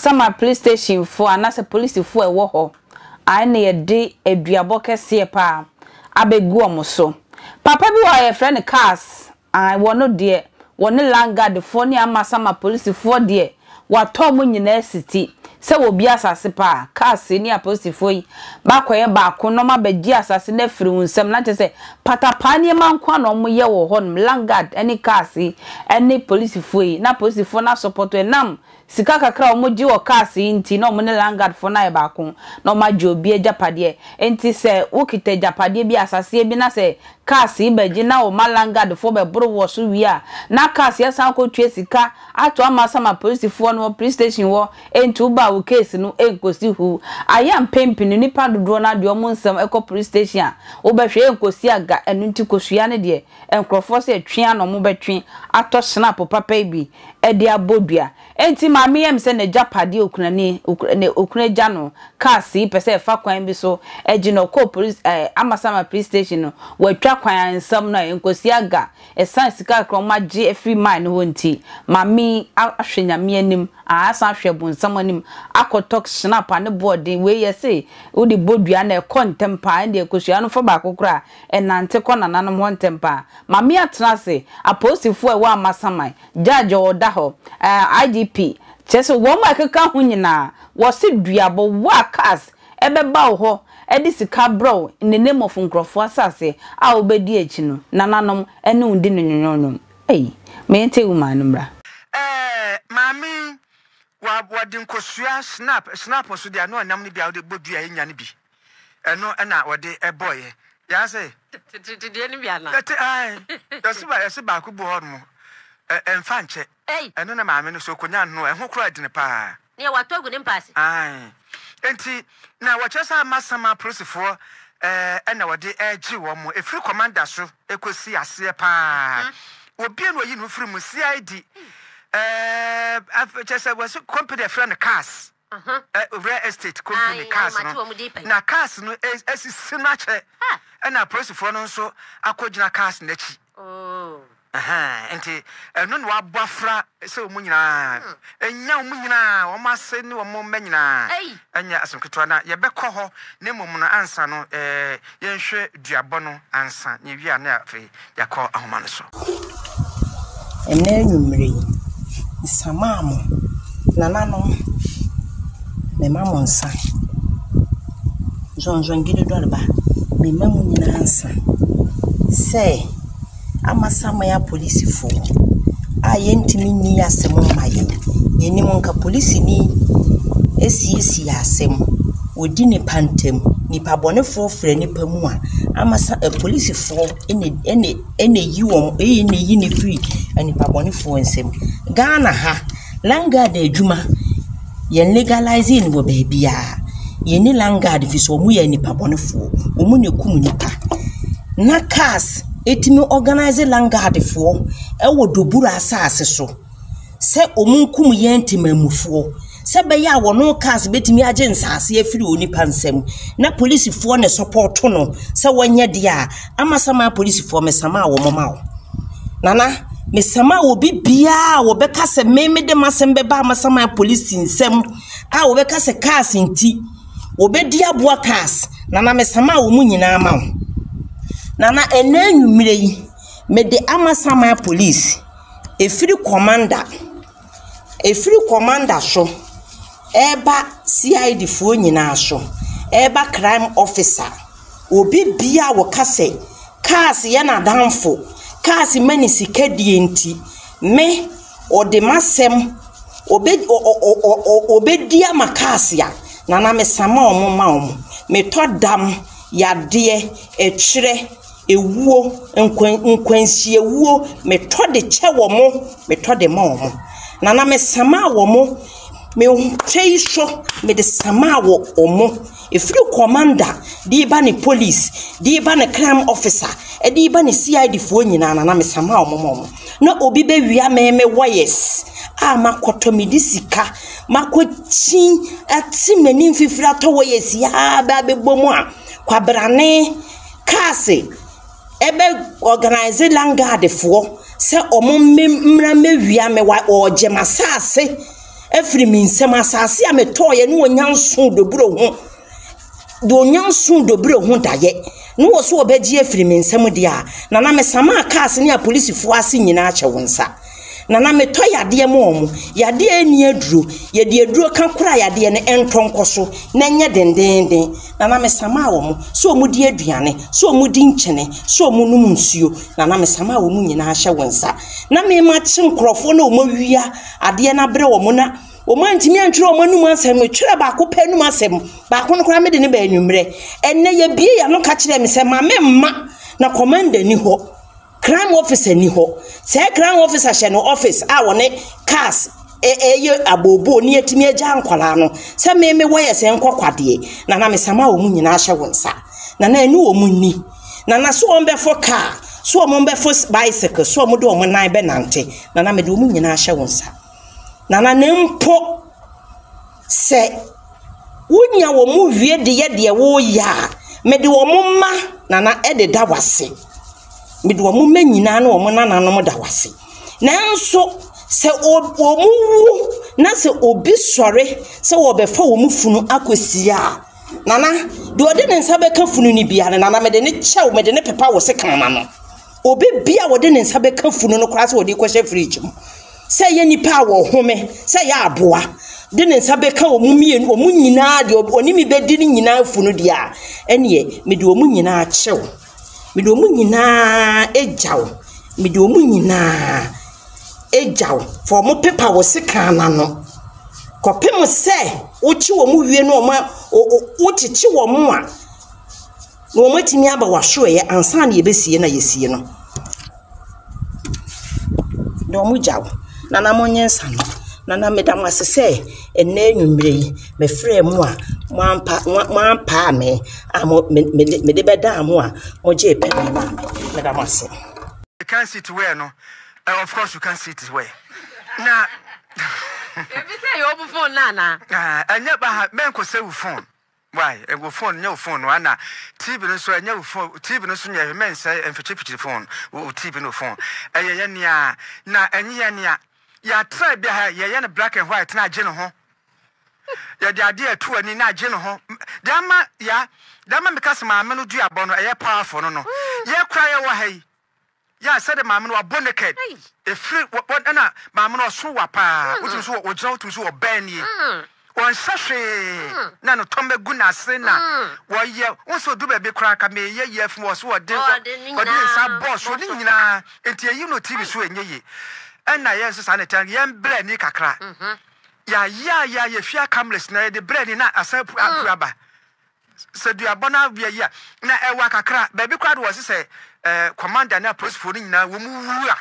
Amasaman Police Station foɔ anaasɛ polisifoɔ a ɛwɔ hɔ a ɛna yɛde aduabɔ kɛseɛ paa abɛgu wɔn so. Papa bi wɔ hɔ a yɛfrɛ no Cars, ae wɔno deɛ wɔne Landguard foɔ ne Amasaman polisifoɔ deɛ Wɔatɔ wɔn nyinaa asiti sɛ wɔbi asase pa a, cars ne apolisifoɔ yi bɛakɔyɛ baako na wɔabɛgye asase no afiri wo nsam, na kyerɛ sɛ patapaa nneɛma nko ara na wɔyɛ wɔ hɔnom, landguard ne cars yi ne polisifoɔ yi, na apolisifoɔ no asɔpɔto ɛnam sika kakra a wɔgye wɔ cars yi nti na wɔne landguard foɔ no ayɛ baako na wɔagye obi agyapadeɛ. Enti sɛ wokita agyapadeɛ bi, asaseɛ bi na sɛ cars yi bɛgye na wɔma landguard foɔ bɛboro wɔ so wie a, na cars yi asan akɔtua sika Ato ama sama polisifoɔ no wɔ police station hɔ enti wo ba a wo case no nkosi hu. Ayɛ a mpɛn pii no nnipa dodoɔ no ara deɛ wɔn nsɛm kɔ police station a wo bɛhwɛ ɛnkosi aga ɛno nti kosua no deɛ nkorɔfoɔ sɛ twe ara na wɔn bɛtwe atɔ snap papa yi bi de abɔ dua. Enti maame yi ɛm sɛ n'agyapadeɛ okunani ne okunu agya no cars yi pɛ sɛ ɛfa kwan bi so gye no ɔkɔɔ police ɛɛ Amasaman police station no watwa kwan a nsɛm no ɛnkosi aga Ɛsiane sika kakra a wɔagye afiri mine no hɔ nti, maame yi ahwɛ Nyame anim, asan ahwɛ bonsam anim akɔtɔ schnapp a ne bo ɔden. Wei yɛse wode bɔ dua no a ɛkɔ ntɛm paa, ɛndeɛ kosua no fa baako koraa a, ɛnante kɔ nananom hɔ ntɛm paa. Maame yi atena ase, apolisifoɔ a ɛwɔ Amasaman, judge a ɔda hɔ, IGP, kyerɛ sɛ wɔn a ɛkeka ho nyinaa, wɔse duabɔ, wo a cars ɛbɛba wo hɔ de sika brɛ wo in the name of nkurɔfoɔ asase a wobɛdi akyi no, nananom ne wo di no nwonwonwon. Ei, ma yɛntie woman no mmra. Ɛɛ, maame yi, wa, wɔde nkosua, schnapp, schnapp nso deɛ, ano ɔnam no bi a wode bɔ dua a yɛnya no bi. Ɛno na wɔde bɔeɛ. Yaa sɛ. Tete deɛ no bi anaa? Tete, ae. Yɛse ba, yɛse baako bu hɔ nom, ɛ, ɛmfa nkyɛ. Ei. Ɛno na maame no, sɛ ɔkɔnya no a, ɛho koraa ɛdene paa. Nea watɔ agu ne mpa ase. Ae. Enti, na wɔkyerɛ sɛ Amasaman apolisifoɔ na wɔde regye wɔn, ɛfiri kɔmanda so kɔsi aseɛ pa ara. Obiara na ɔyi ne ho firi mu, CID, kyerɛ sɛ wɔse company a yɛfrɛ no cars, real estate company cars no, na cars no asisi no akyɛ, ɛna apolisifoɔ no nso akɔgyina cars no akyi. Ɛhɛn, nti ɛno na wɔabɔ afra sɛ wɔn nyinaa, nya wɔn nyinaa, wɔn ase ne wɔn mma nyinaa, ɛnyɛ asɛm ketewa. Na yɛbɛkɔ hɔ, na mmom no ansa no, ɛɛ, yɛnhwɛ duabɔ no ansa, na yɛwie a na afei yɛakɔ ahoma no so. Ɛnnɛ anwummere yi, mesamaa mo nananom, mema mo nsa. Zɔnzɔngidi dɔreba, mema mo nyinaa nsa sɛ. Amasaman apolisifoɔ a yɛntumi nni asɛm mma yɛn. Yɛnim nka polisini asiesie asɛm, ɔdi nnipa ntam. Nnipa bɔnefoɔ fra nnipa mu a, amasa apolisifoɔ na ɛna ɛna ɛyi wɔn ɛna ɛyi no firi nnipa bɔnefoɔ nsam. Ghana ha, Landguard adwuma. Yɛn legalise no wɔ baabiara. Yɛnni land guard ɛfiri sɛ wɔyɛ nnipa bɔnefoɔ. Wɔn na ɛkum nnipa. Na cars ɛtumi organise land guard foɔ ɛwɔ Dobura asaase so sɛ wɔn nkum yɛn temamufoɔ sɛ ɛbɛyɛ a wɔn cars bɛtumi agye nsaase afiri onipa nsam. Na polisifoɔ na ɛsɔpɔɔto no sɛ wɔnyɛ deɛ a, Amasaman apolisifoɔ mesamaa wɔn ma wo. Nana, mesama obi biara a wɔbɛka sɛ me mede m'asɛm bɛba Amasaman polisi nsam a wɔbɛka sɛ cars nti wɔbɛdi aboa cars. Nana, mesama wɔn nyinaa ma wo. Nana, ɛnnɛ anwummerɛ yi, mede Amasaman polisi, ɛfiri commander, ɛfiri commander so ɛreba CID foɔ nyinaa so, ɛreba crime officer. Obi biara a wɔka sɛ cars yɛ n'adamfo, cars ma no sika die nti, me, ɔde m'asɛm, ɔbɛ ɔ ɔ ɔ ɔbɛdi ama cars a, Nana mesama wɔn ma wɔn. Metɔ dam, yadeɛ, ɛtwerɛ, ewuo, nkwan nkwanhyiawuo, metɔ de kyɛ wɔn, metɔ de ma wɔn. Nana mesama wɔn, me hwɛ yi so, mede sama wɔn. Ɛfiri commander de reba ne police, de reba ne crime officer, de reba ne CID foɔ nyinaa no, na mesamaa wɔn ma wɔn. Na obi bɛwia me me wires a makɔtɔ mede sika makɔkyi ate m'ani mfifiri atɔ wires yi ara ba abɛbɔ mu a, kwabrane, cars ɛbɛ organise landguard foɔ sɛ wɔn mmra mmɛwia me, wɔregye m'asaase. afiri me nsam, asase a metɔeɛ ne ɔnya nso doburo ho, deɛ ɔnya nso doburo ho daeɛ, ne wɔ so ɔbɛgye afiri me nsam deɛ a, Nana mesamaa cars ne apolisifoɔ ase nyinaa hyɛ wo nsa. Nana metɔ yadeɛ ma wɔn, yadeɛ a ɛnni aduro, yɛde aduro ka koraa yadeɛ no ɛntɔ nkɔ so na ɛnyɛ dendeenden. Nana mesamaa wɔn sɛ wɔdi aduane, sɛ wɔdi nkyene, sɛ wɔnom nsuo. Nana mesamaa wɔn nyinaa hyɛ wo nsa. Na me makye nkurɔfoɔ na wɔawia adeɛ no abrɛ wɔn na wɔantumi antwerɛ wɔn anum asɛm. Metwerɛ baako pɛ anum asɛm, baako no koraa mede no baa anwummerɛ. Ɛnnɛ yɛbie yɛn ano ka kyerɛɛ me sɛ ma memma na commander ni hɔ. Crime officer nni hɔ. Sɛ crime officer hyɛ no office a wɔne cars ɛyɛ abooboo ne yɛatumi agya nkwadaa no sɛ me me wɔyɛ sɛ nkɔ kwadeɛ na na mesama wɔn nyinaa hyɛ wɔn nsa na na ɛne wɔn nni na na so wɔn bɛfo car so wɔn bɛfo bicycle so wɔn de wɔn nan bɛnante na na mede wɔn nyinaa hyɛ wɔn nsa na na ne mpo Sɛ wonya wɔn wie de yɛ deɛ woreyɛ a, mede wɔn mma nana de da wo ase. Mede wɔn mma nyinaa ne wɔn nananom da wo ase. Nanso sɛ wɔwu na sɛ obi sɔre sɛ ɔrebɛfa wɔn funu akɔsie a, nana, deɛ ɔde ne nsa bɛka funu no biara no, nana mede no kyɛ wo, mede no pepa wo sekan ano. Obi biara a ɔde ne nsa bɛka funu no koraa sɛ ɔde rekɔhyɛ fridge mu, sɛ ɛyɛ nipa a wɔhome, sɛ ɛyɛ aboa, de ne nsa bɛka wɔn mmienu, wɔn nyinaa deɛ ɔne me bɛdi no nyinaa funu deɛ a, ɛnneɛ mede wɔn nyinaa kyɛ wo. Mede wɔn nyinaa gya wo. Mede wɔn nyinaa gya wo. Fa wɔn pepa wo sekan no ano kɔpem sɛ wokye wɔn wie na wɔn a wokyekye wɔn a. Na wɔatumi aba w'asoɛeɛ ansa na yɛbɛsie na yɛsie no. Na wɔgya wo. Nana monnye nsa no. Nana meda mo ase sɛ ɛnnɛ anwummerɛ yi mefrɛɛ mo a moampa moampaa me a mo me mede mede bɛdaa mo a mogyee pɛne maa me. Meda mo ase. You can't sit where no uh, of course you can't sit where na ebi sɛ yɛ ɔmo phone na ana. Ɛnyɛ ba ha mɛnkɔ sɛ wo phone Why? Eh, wo phone nyɛ wo phone no ana TV no nso ɛnyɛ wo phone TV no nso nyɛ mɛnsɛ mfikyirifikyiri phone wo TV no phone ɛyɛ yɛ nea na ɛnyɛ yɛ nea yɛatra bi ha yɛyɛ no black and white na agye ne ho yɛde adeɛ ɛto ani na agye ne ho deɛ ama ya deɛ ama meka sɛ maame no duabɔ no ɛyɛ powerful no no yɛkora yɛwɔ ha yi Yeah, sɛde maame no wabɔ naked. Efiri wɔ wɔ ɛna maame no ɔso wa paa. Wotumi so wɔ ogyina wotumi so wɔ bɛn nie. Wɔnhyɛ hwee na no tɔm egu n'ase na wɔyɛ wɔn sɛ odu baabi koraa ka meyɛ yɛ afim wɔ so wɔde wɔde ne nsa bɔ so ne nyinaa nti eyi no TV so enye ye. Ɛna yɛn nso saa na ɛtɛn yɛn brɛ ni kakra. Yɛayɛ a yɛ yɛfia cameras na yɛde brɛ ni na asan apu aba. Sɛ duabɔ no awia yi a, na ɛwa kakra. Baabi koraa de wɔse sɛ eh, commander ne apolisifoɔ no nyinaa wɔn wu a,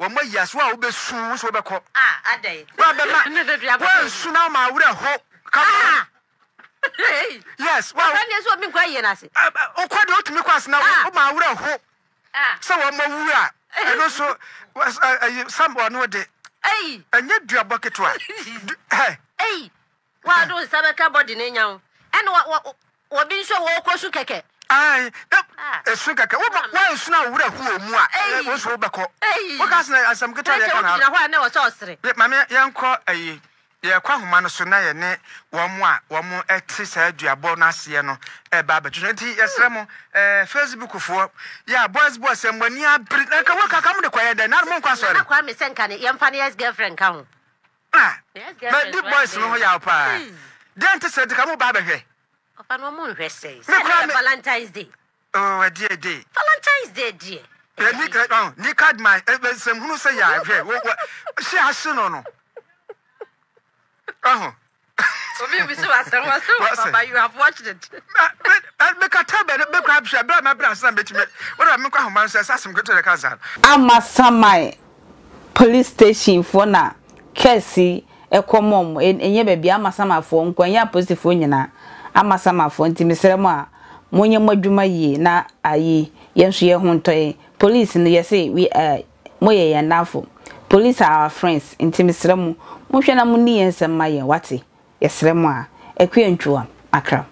wɔn ayi ase, wo a wobɛsu wo nso wobɛkɔ. Ah, adɛn? Wo a bɛma woansu na woma awerɛ ho. Come on. Yes, wa. Papa ne so obi nkɔ ayie no ase. Wokɔ deɛ wotumi kɔ ase na woma awerɛ ho sɛ wɔn awu a, ɛno nso ɛyi sam ɔno de. Ɛnyɛ duabɔ ketewa. Hey. Wa do nsa bɛka body no anya wo. Ɛna wa wa wɔbi nso a wɔkɔ su kɛkɛ. Ayi esu kɛkɛ wo ba wa esu na owura hu wɔn mu a wɔn nso wobɛkɔ. Woka sɛ asɛm ketewa deɛ ka na. Gyina hɔ a na wɔsɛ ɔsere. Maame yɛnkɔ ayi yɛkɔ ahoma no so na yɛne wɔn a wɔn te saa aduabɔ no aseɛ no ɛba abɛto nti yɛsrɛ mo ɛɛ Facebook foɔ yɛ boys boys sɛ mo ani abere na nka wɔn kaka mo de kɔ yɛ dɛ na mo nkɔ asɔre. Nana Kwame sɛ nka ne yɛmfa ne ex girlfriend nka ho. Ah, madi boys no ho yaw paa. Deɛ nte sɛ nti ka mo ba abɛhwɛ. Ɔfa no ɔmo nhwɛ sɛe. Sɛ ɛnɛ yɛ Valentine's Day. Oh, ɛdeɛ day. Valentine's Day deɛ. Ni oh, ni card man nsɛm hunu sɛ yɛ ahwɛ wo wo hye ahye no no. Ɔho. Obi bi so asɛm wɔ so papa you have watched it. Mekata bɛ no bɛkura hwɛ bere a mabere ase na mɛtumi wode ma menkɔ ahoma no so ɛsɛ asɛm ketewa ka saa. Amasaman Police station foɔ na case yi ɛkɔ ma ɔmo, ɛnyɛ baabi Amasaman foɔ nko, ɛnyɛ apolisifoɔ nyinaa, Amasaman foɔ, nti mesrɛ mo a monyɛ mo adwuma yie na ayi yɛn nso yɛn ho ntɔ yɛn, police no yɛse we eh moyɛ yɛn nnamfo, police are our friends, nti mesrɛ mo monhwɛ na monni yɛn nsɛm ma yɛn wate, yɛsrɛ mo a, Akua Ntwuam, Accra.